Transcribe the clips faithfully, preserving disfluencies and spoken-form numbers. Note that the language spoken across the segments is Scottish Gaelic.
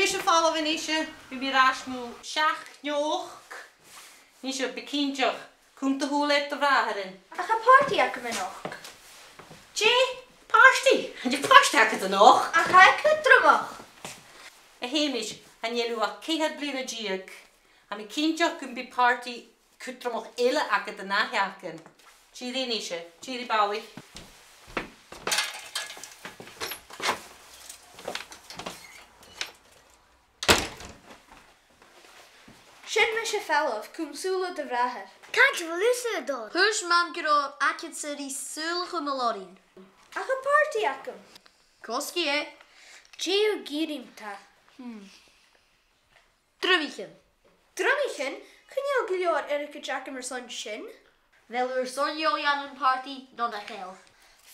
Seo falbh a-nis, bidh mi air ais mu seachd no ochd. Nise, bi cinnteach, cùm do shùil air do bhràithrean. Ach tha pàrtaidh agam a-nochd. Dè? Pàrtaidh? An tèid pàrtaidh agad a-nochd? Ach tha e cudromach. A Sheumais, chan eil thu ach ceithir bliadhna deug. Tha mi cinnteach gum bi pàrtaidh cudromach eile agad an ath-sheachdain. Tìoraidh a-nis, tìoraidh balaich. Sin mise a' falbh, cùm sùil air do bhràthair. Càit a bheil thusa, a Dhòmhnaill? Thuirt Mam gun robh agad-sa ri sùil a chumail oirnn. Ach tha pàrtaidh agam. Cosgaidh e. Dè ag iarraidh tu? Hmm. Drumaichean. Drumaichean? Chan eil gu leòr airgid agam airson sin. A bheil thu airson leotha a dhèanamh pàrtaidh no nach eil?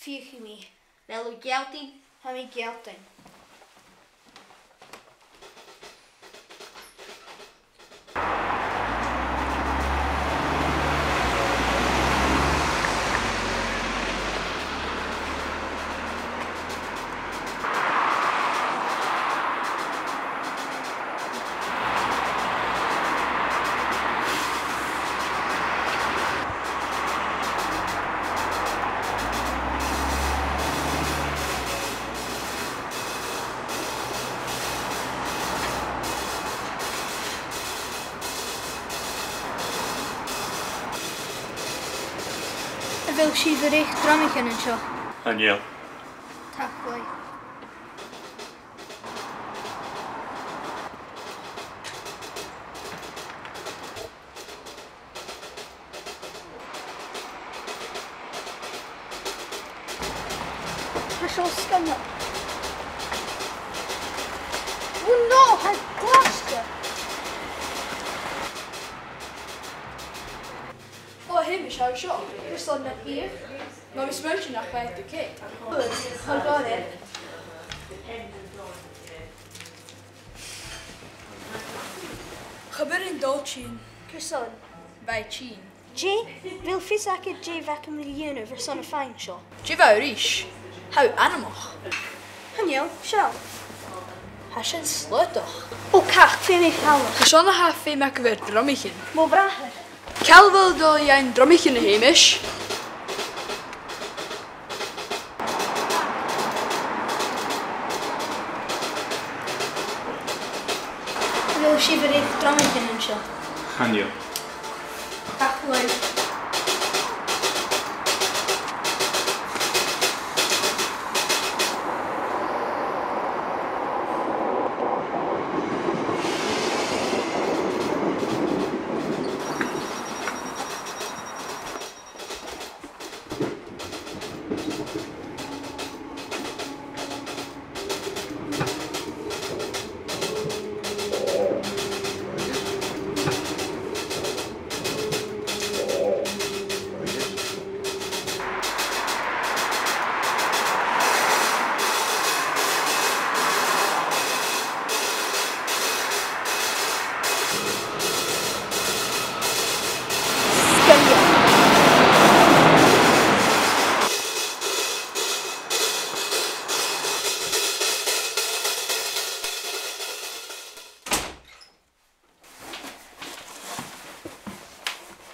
Feuchaidh mi. A bheil thu a' gealltainn? Tha mi a' gealltainn. A bheil sibh a' reic drumaichean an seo? Chan eil. Tapadh leibh. Tha seo sgoinneil. Oh no, tha e glaiste. Ò, a Sheumais, tha seo airson na h-uighean. Bha mi a' smaoineachadh nach fhaigheadh tu cead. Ò, tha e gu math. Cha b' urrainn dhomh tighinn. Carson? Bha i tinn. Dè? A bheil fios agad dè bh' agam ri dhèanamh airson a' phuing seo? Dè bha thu ris? Tha thu anmoch. Chan eil, seall. Tha sin slaodach. Ò, cach, feumaidh mi falbh. Carson a tha feum agad air drumaichean? Mo bhràthair. Càit a bheil thu a' dol a dh'fhaighinn drumaichean, a Sheumais? A bheil sibh a' reic drumaichean an seo? Chan eil. Tapadh leibh.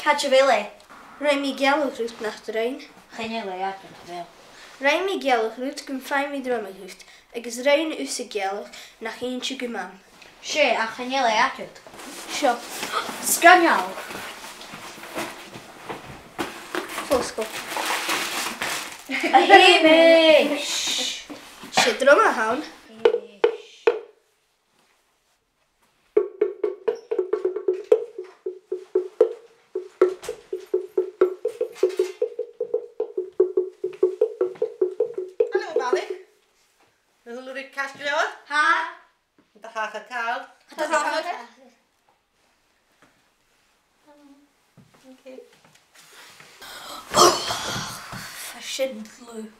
Càit a bheil e? Rinn mi gealladh riut, nach do rinn? Chan eil e agad, a bheil? Rinn mi gealladh riut gum faigh mi druma dhut, agus rinn thusa gealladh nach inns thu gu Mam. 'S e, ach chan eil e agad. Seo. Sgoinneil! Fosgail. A Sheumais! 'S e druma a th' ann. Halò, a bhalaich. A h-uile rud ceart gu leòr? Tha. An do thachair càil? Tha. Ok. Tha sin dlùth.